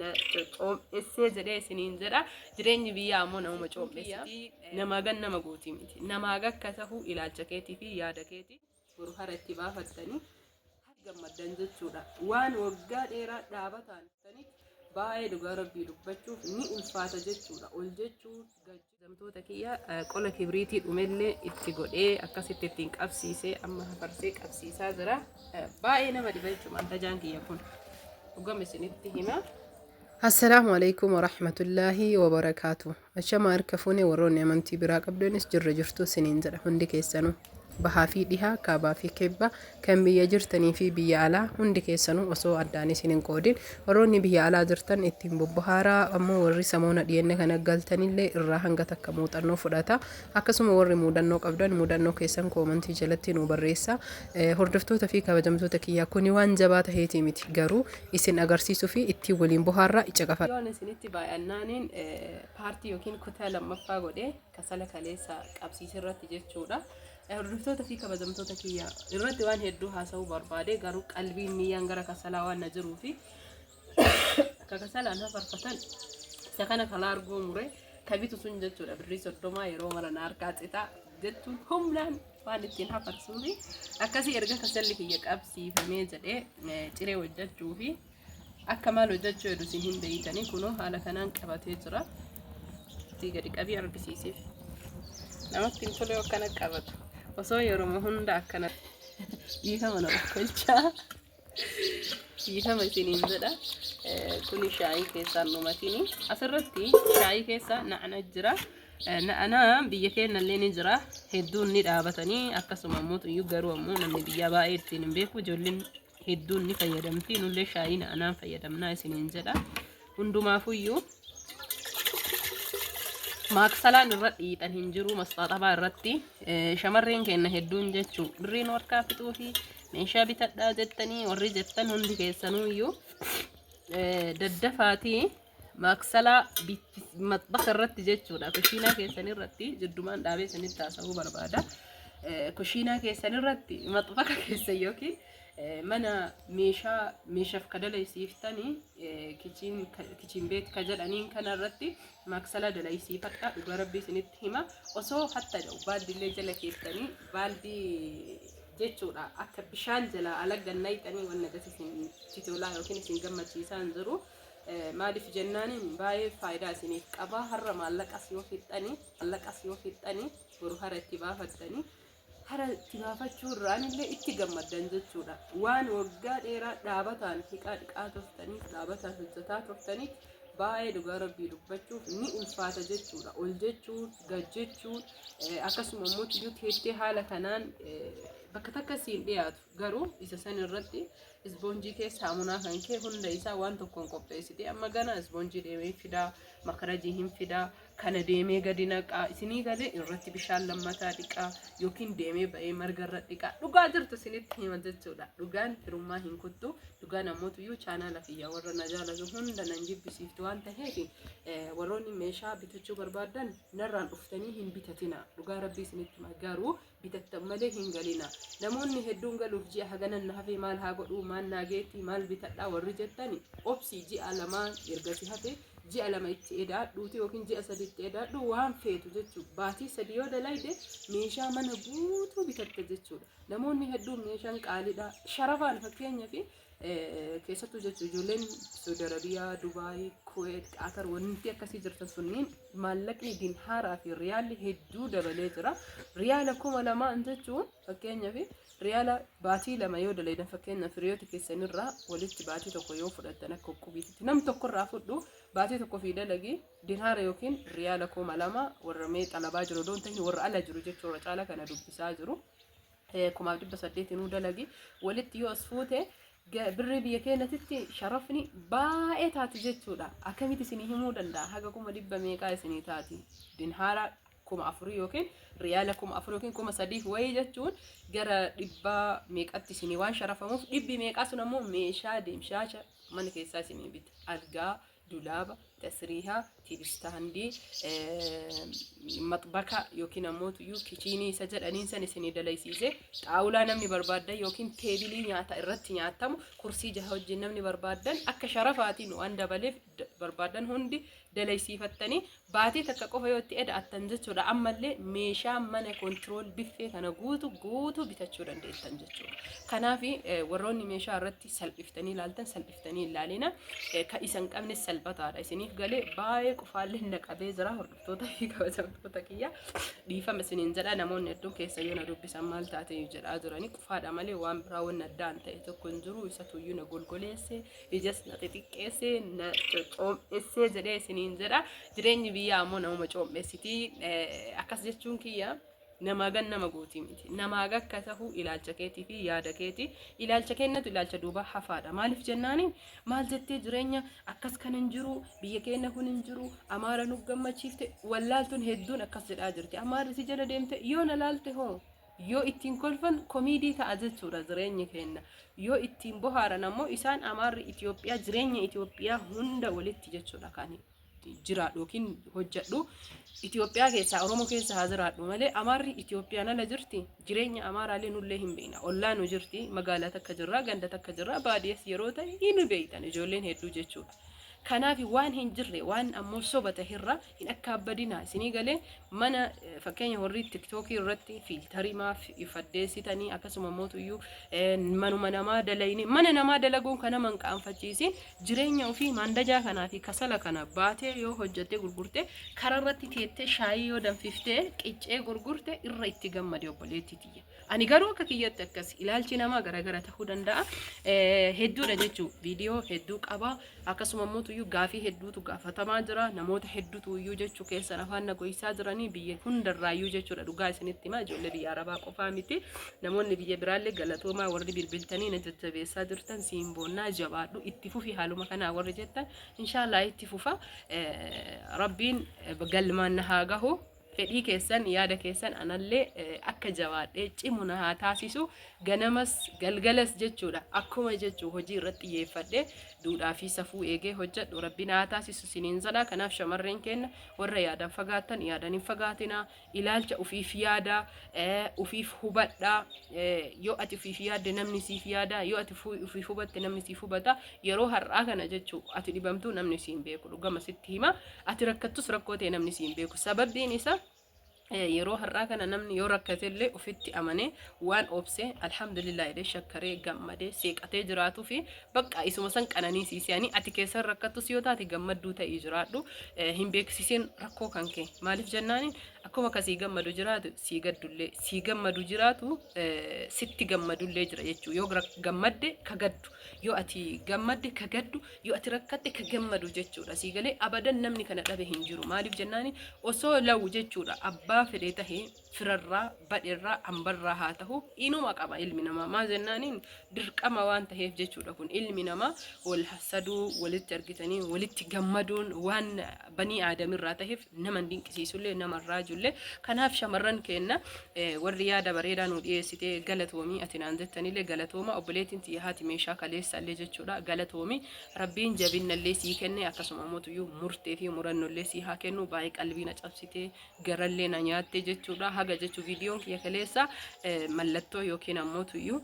Na coom'essee jedhee isiniin jedha. Jireenyi biyyaa ammoo namuma coom'essiti. Namaa gan nama gootii miti. Namaa gakka tahu ilaalcha keetii fi yaada keetii. Boru hara itti baafattanii gammaddan jechuudha. Waan waggaa dheeraa dhaabataan baay'ee dhugaa rabbii dubbachuuf ni ulfaata jechuudha. Ol jechuun Gamtoota kiyya, qola kibriitii dhumellee itti godhee akkasitti ittiin qabsiisee amma hafarsee qabsiisaa jira. Baay'ee nama dhiba jechuudha mantajaan kiyya kun. Dhugama isinitti hima. Assalaamu alaikum warahmatullaahi wabarakaatu. Ashama harka fuune, warroonni amantii biraa qabdanis jirra jirtu isiniin jedha. Hundi keessanuu, bahaa fi dhihaa, kaabaa fi kibba, kan biyya jirtanii fi biyya alaa, hundi keessanuu osoo addaan isin hin qoodin, warroonni biyya alaa jirtan ittiin bobbohaaraa, ammoo warri samoona dhiyeenya kana galtanillee irraa hanga takka muuxannoo fudhata. Akkasuma warri muudannoo qabdan muudannoo keessan koomantii jalatti nu barreessa. Hordoftoota fi kabajamtoota kiyyaa, kuni waan jabaa taheetii miti, garuu isin agarsiisuu fi ittiin waliin bohaarraa icaqafadha. Yoon isinitti baay'annaaniin paartii yookiin kutaa lammaffaa godhee kasala kaleessa qabsiise irratti jechuudha. Hordoftoota fi kabajamtoota kiyya, irratti waan hedduu haasa'uu barbaade, garuu qalbiin niyyaan gara kasalaa waan na jiruu fi akka kasalaan hafarfatan isa kana kalaa arguu mure kabitu sun jechuudha. Birrii 30 yeroo mara na harkaa citaa jechuun humnaan waan ittiin hafarsuu fi akkasii. Erga kasalli kiyya qabsiifamee jedhee ciree hojjechuu fi akka maal hojjechuu jedhu isin hin beeytanii. Kunoo haala kanaan qabatee jira. Itti gadi qabii argisiisiif. Namatti hin tole akkana qabatu. Osoo yeroo hunda akkana. Dhiifama, na okkolchaa. Dhiifama isiniin jedha. Kuni shaayii keessaan dhumatini. Asirratti shaayii keessa na'ana jira. Na'anaa biyya keenya illee ni jira. Hedduun ni dhaabatanii, akkasuma immoo iyyuu garuu ammoo namni biyyaa baay'ee ittiin hin beeku. Ijoolleen hedduun ni fayyadamti. Nullee shaayii na'anaan fayyadamnaa isiniin jedha. Hundumaafuyyuu maaksalaan irra dhiixan hin jiru masxaaxabaa irratti. Shamarreen keenya hedduun jechuu birriin harkaa fixuu fi meeshaa bitadhaa jettanii warri jettan hundi keessanuuyyuu daddafaatii maaksalaa maxbaxa irratti jechuudha. Kushiinaa keessan irratti jiddumaan dhaabee isinitti haasa'uu barbaada. Kushiinaa keessan irratti, maxbaxa keessan yookiin mana meeshaa meeshaaf ka dalaysiiftanii, kitchen beet ka jedhaniin kana irratti maaksala dalaysiifadha. Dhugaa rabbii isinitti hima, osoo hatta baaldillee jala keettanii, baaldii jechuudha, akka bishaan jalaa ala gannayxanii wanna gas isin tolaa yookiin isin gammachiisaa hin jiru. Maaliif jennaaniin baay'ee faayidaa isiniif qaba. Har'a maallaqas yoo fixxanii boru hara itti baafattanii, hara itti baafachuu irraan illee itti gammaddan jechuudha. Waan waggaa dheeraa dhaabataan hiqaa dhiqaa turtaniif, dhaabataan hojjetaa turtaniif baay'ee dhugaa rabbii dubbachuuf ni ulfaata jechuudha. Ol jechuun, gad jechuun, akkasuma immoo iyyuu teettee haala kanaan bakka takka siin dhiyaatu. Garuu isa san irratti isboonjii kee, saamunaa kan kee hunda isaa waan tokkoon qopheessite, amma gana isboonjii deemee fidaa, makarajii hin fidaa, kana deemee gadi naqaa, isinii galee irratti bishaan lammataa dhiqaa yookiin deemee ba'ee marga irra dhiqaa. Dhugaa jirtu isinitti hima jechuudha. Dhugaan firummaa hin kuttu. Dhugaan ammootuyyuu chaanaala kiyya warra na jaalatu hunda nan jibbisiiftu waan ta'eef, warroonni meeshaa bitachuu barbaadan narraan dhuftanii hin bitatina. Dhugaa rabbii isinitti hima, garuu bitattan malee hin galina. Namoonni hedduun galuuf ji'a haganan na hafee, maal haa godhuu, maal naa geetti, maal bitadhaa warri jettani, obsii, ji'a 2 erga si hafe ji'a 2 itti edaadhuuti yookiin ji'a 3 itti edaadhu, waan feetu jechuudha. Baatii 3 yoo dalayde meeshaa mana guutuu bitatta jechuudha. Namoonni hedduun meeshaan qaaliidha. Sharafaan fakkeenyaaf keessattuu jechuudha, ijoolleen Saudi Arabiyaa, Dubaay, Kuwait, Qatar wanti akkasii jirtan sunniin maallaqni dinhaaraa fi riyaalli hedduu dabalee jira. Riyaala 2000 jechuun fakkeenyaaf riyaala baatii 2 yoo dalaydan, fakkeenyaaf hiriyoota keessanirraa walitti baatii 1 yoo fudhattan, akka qubiititti nam tokkorraa fudhu, baatii 1 fi dalagi, dinhaara yookiin riyaala 2000, warra mee xalabaa jiru odoon ta'in warra ala jiru jechuudha caala kana dubbisaa jiru. 1800nuu dalagi, walitti yoo as fuute birrii biyya keenyatti sharafni baay'ee taati jechuudha. Akkamitti isinii himuu danda'a? Haga kuma dhibba meeqaa isinii taati? Dinhaara 4000 yookiin riyaala 4000 yookiin 3000 wayii jechuun gara dhibba meeqatti isinii waan sharafamuuf, dhibbi meeqaa sun ammoo meeshaa deemshaasha mana keessaa isinii bita. Algaa, dulaaba, Tasriihaa, TV stand, maxbaka yookiin ammoo tuyyuu kitchen isa jedhaniin san isinii dalaysiise, xaawulaa namni barbaaddan yookiin table nyaata irratti nyaatamu, kursii jaha wajjin namni barbaaddan akka sharafaatiin waan dabaleef barbaaddan hundi dalaysiifattanii baatii takka qofa yoo itti eda'attan jechuudha. Ammallee meeshaa mana control biffee kana guutu guutuu bitachuu dandeettan jechuudha. Kanaaf warroonni meeshaa irratti salphiftanii ilaaltan, salphiftanii ilaalina. Kan isa hin qabne salphataadha. Isiniif galee baay'ee qofaallee na qabee jira. Hordoftoota fi kabajamtoota kiyya, dhiifama isiniin jedha. Namoonni hedduun keessa yoo na dubbisan maal taate jedhaa jiranii, qufaadha malee waan biraa wanni addaan ta'e tokko hin jiru. Isa tuyyuu na golgoleesse, ijas na xixiqqeesse, na coom'essee jedhee isiniin jedha. Jireenyi biyyaa ammoo namuma coom'eessitii. Akkas jechuun kiyya namaa gan nama guutii miti. Namaa gakka tahu ilaalcha keetii fi yaada keetii. Ilaalcha kennatu ilaalcha duubaa hafaadha. Maaliif jennaani, maal jettee, jireenya akkas kan hin jiru, biyya keenya kun hin jiru, Amaara nu gammachiifte, wallaaltuun hedduun akkas jedhaa jirti. Amaarri si jala deemte yoo na laalte hoo, yoo ittiin kolfan comedy ta'a jechuudha jireenyi keenya. Yoo ittiin bohaaran ammoo isaan Amaarri Itoophiyaa, jireenya Itoophiyaa hunda walitti jechuudha kan jiraadhu yookiin hojjedhu. Itoophiyaa keessaa Oromoo keessa haa jiraadhu malee Amaarri Itoophiyaan ala jirti. Jireenya Amaaraalee nullee hin beekna. Ollaa nu jirti, magaalaa takka jirra, ganda takka jirra, baadiyyees yeroo ta'e ni beektan ijoolleen hedduu jechuudha. Kanaaf waan hin jirre, waan ammoo soba tahirra hin akka abbadinaa. Isinii galee, mana fakkeenya warri TikTokii irratti filter maaf faddeessitanii, akkasuma mootuyyuu manuma namaa dalayni, mana namaa dalaguun kan nama hin qaanfachiisin. Jireenya ofii maandajaa kanaa fi kasala kana baatee yoo hojjattee gurgurte, karaa irratti teettee shaayii yoo danfiftee qiccee gurgurte, irra itti gammade, obboleettii tiyya. Ani garuu akka kiyyatti akkas, ilaalchi namaa garagara ta'uu danda'a. Hedduudha jechuun viidiyoo hedduu qaba. Akkasuma immoo tuyyuu gaafii hedduutu gaafatamaa jira. Namoota hedduutu iyyuu jechuu keessan afaan na goysaa jiranii biyya hundarraayyuu jechuudha. Dhugaa isinitti himaa, ijoollee biyya Arabaa qofaa miti. Namoonni biyya biraallee galatoomaa, warri bilbiltanii na jajjabeessaa jirtan, siin boonnaa, jabaadhu, itti fufi haaluma kanaa warri jettan, inshaallah itti fufa. Rabbiin galmaan na haa gahu. Fedhii keessan, yaada keessan anallee akka jabaadhee cimu na haa taasisu. Ganamas galgalas jechuudha, akkuma jechuu hojii irratti xiyyeeffadhee duudhaa fi safuu eegee hojjedhu Rabbi na haa taasisu siniin jedha. Kanaaf shamarreen keenya warra yaadan fagaattan, yaadan hin fagaatinaa. Ilaalcha ufiif yaada, ufiif hubadhaa. Yoo ati ufiif yaadde namni siif yaada, yoo ati ufiif hubatte namni siif hubata. Yeroo har'aa kana jechuu ati dhibamtuu namni siin beeku, dhugama sitti hima. Ati rakkattus rakkoo ta'e namni siin beeku. Sababbiin isaa yeroo har'aa kana namni yoo rakkate illee ofitti amanee waan obsee alhamdulillah jedhee shakkaree gammadee seeqatee jiraatuu fi bakka isuma san qananiisiisanii. Ati keessan rakkattus yoo taate gammadduu ta'ii jiraadhu, hin beeksisiin rakkoo kan kee. Maaliif jennaaniin, akkuma kasii gammadu jiraatu sii gaddullee, sii gammadu jiraatu sitti gammadullee jira jechuu. Yoo gammadde ka gaddu, yoo ati gammadde ka gaddu, yoo ati rakkatte ka gammadu jechuudha. Sii galee, abadan namni kana dhabe hin jiru. Maaliif jennaani, osoo lawu jechuudha abbaa fedhe tahe, firarraa, badherraa, hambarraa haa ta'u, inuma qaba ilmi namaa. Maal jennaaniin, dirqama waan taheef jechuudha. Kun ilmi namaa wal hassaduu, walitti argitanii walitti gammaduun waan banii aadamirraa taheef nama hin dinqisiisullee, nama raajullee. Kanaaf shamarran keenya warri yaada bareedaa nu dhiyeessitee galatoomii ati naan jettanillee galatooma. Obboleettiin tiyya haati meeshaa kaleessaallee jechuudha, galatoomii. Rabbiin jabinnallee sii kenne, akkasuma mootuyyuu murtee fi murannollee sii haa kennu. Baay'ee qalbii na cabsitee, garallee na nyaatte jechuudha. Haga jechuu viidiyoon kiyya kaleessa mallattoo yookiin ammoo tuyyuu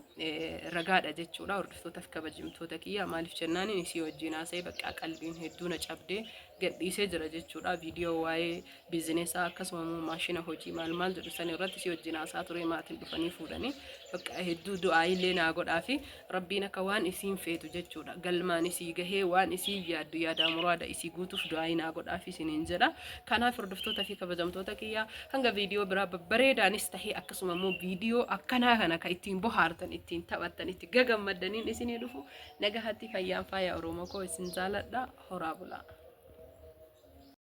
ragaadha jechuudha. Hordoftootaaf kabajamtoota kiyya, maaliif jennaaniin, isii wajjin haasa'ee bakka qalbiin hedduu na cabdee gadhiisee jira jechuudha. Viidiyoo waa'ee business akkasuma immoo maashina hojii maal maal jedhu san irratti si wajjin haasaa ture. Maatiin dhufanii fuudhanii bakka hedduu du'aayillee naa godhaa fi Rabbiin akka waan isiin feetu jechuudha galmaan isii gahee, waan isiin yaaddu, yaadaa muraada isii guutuuf du'aayii naa godhaa fi isiniin jedha. Kanaaf hordoftoota fi kabajamtoota kiyyaa, hanga viidiyoo biraa babbareedaanis tahee, akkasuma immoo viidiyoo akkanaa kana kan ittiin bohaartan, ittiin taphattan, itti gagammaddaniin isinii dhufu, nagahatti, fayyaan faaya. Oromoo koo, isin jaaladha, horaa bulaa.